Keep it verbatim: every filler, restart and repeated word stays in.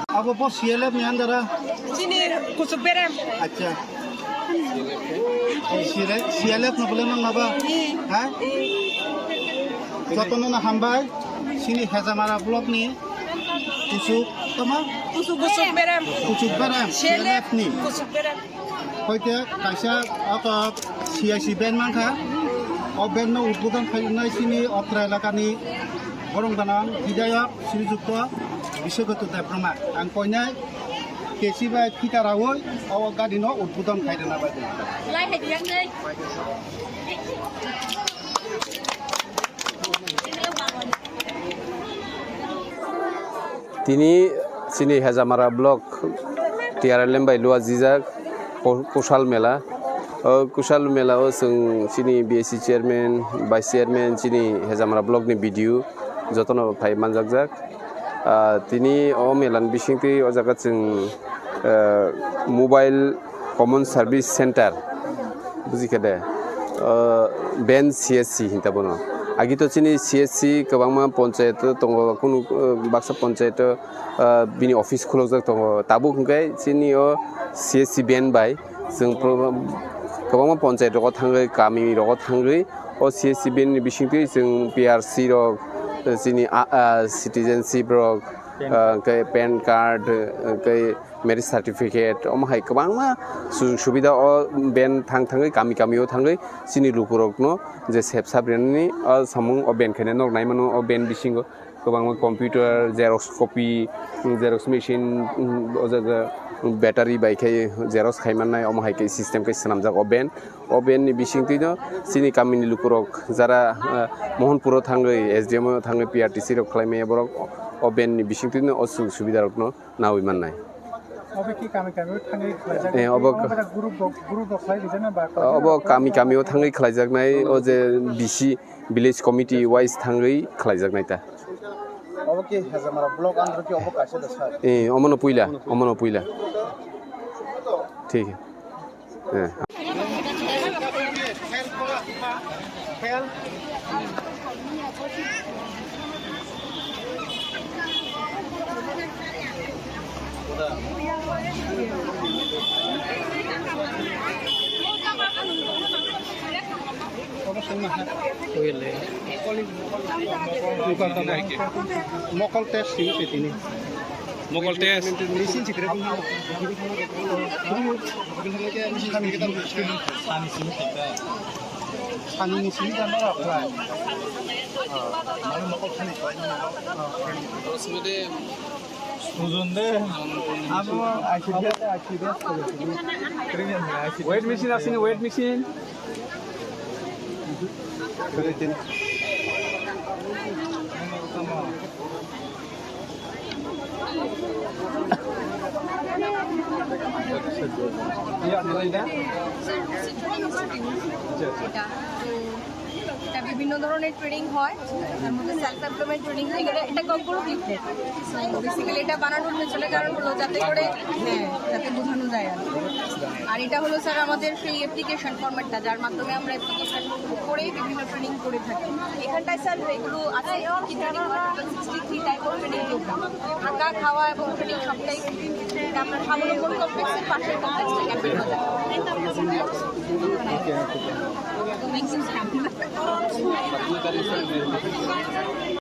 Abo bo C L F ni under a? Chini Kuchuk Berem. Acha. C L F, C L F no bole nang naba? Hmm. Ha? Jotono no hambai. Chini Hejamara block ni Kuchuk tama? Kuchuk Berem. Kuchuk Berem. C L F ni. Kuchuk Berem. Hoite kaisa oko C I C band mankha. O band no udbodon khainai chini Otra elakani borong ganang Bidayok Srijukto Biswagatu Debbarma. Ang koinai kesi bai phita rawi o gari no udbodon khairana bai. Tini chini Hejamara block T R L M bai lua jijak ko-, Kushal Mela. O Kushal Mela o chwng chini B S C chairman, vice chairman, chini Hejamara block ni B D O jotono phai manjakjak. Ah, tini o mela ni bisingtwi o jaga chwng, ah, mobile Common Service Center, bujikha de, ah, band C S C hinta bono. Agi to chini C S C kwbangma ponchayat tongo, kunu, ah, baksa ponchayat, ah, bini office khulokjak tongo. Tabuk hwnkhe chini o C S C band bai chwng pro-, kwbangma ponchayat rogo thangwi, kami rogo thangwi o C S C band ni bisingtwi chwng P R C rok, chini a, a, citizenship rok, ah, hwnkhe pan card, hwnkhe marriage certificate, omo hai kwbangma sujog subida o band thang thangwi kami kami o thangwi chini lukurokno je sep sap rwnani o samung o band khaina nog nai mano o band bisingo kwbangma computer, xerox copy, xerox machine, o jaga battery bai khe xerox khai mannai omo hai khe system khe swnamjak o band. O band ni bisingtwi no chini kamini lukurok jara, ah, Mohanpuro thangwi S D M o thangwi P R T C rok khlai maya borok o band ni bisingtwi no o sujog subida rokno nawi mannai. Obo ki kami kami o thangwi khlaijak? Eh, obo obo ka- da group rok, group rok khlai rijak na ba? Obo kami kami o thangwi khlaijaknai, o je B C village committee wise thangwi khlaijaknai ta. Obo ki Hejamara block under ki obo kaisa da sir? Eh, omono puila, omono puila. Thik hai. Eh. Mokol test sini sini. Mokol test. Sani sini kan ora apply. Mane mokol sini apply. Sujon de. Abo I C D S, I C D S. Weight machine asini, weight machine. এটা বিভিন্ন ধরনের ট্রেনিং হয়, তার মধ্যে self employment training থেকে এটা কম করে leaflet. Basically এটা বানানোর পেছনে কারণ হলো যাতে করে, হ্যাঁ, যাতে বোঝানো যায় আর কি। আর এটা হলো স্যার আমাদের সেই অ্যাপ্লিকেশন ফরম্যাটটা, যার মাধ্যমে আমরা অ্যাপ্লিকেশন করেই বিভিন্ন ট্রেনিং করে থাকি। এখানটায় স্যার এগুলো আছে, sixty three type of training program, থাকা, খাওয়া এবং ট্রেনিং সবটাই free। এটা আমরা স্বাবলম্বন কমপ্লেক্সের পাশের কমপ্লেক্সটা ক্যাম্পের বাজার। Thank you, sir.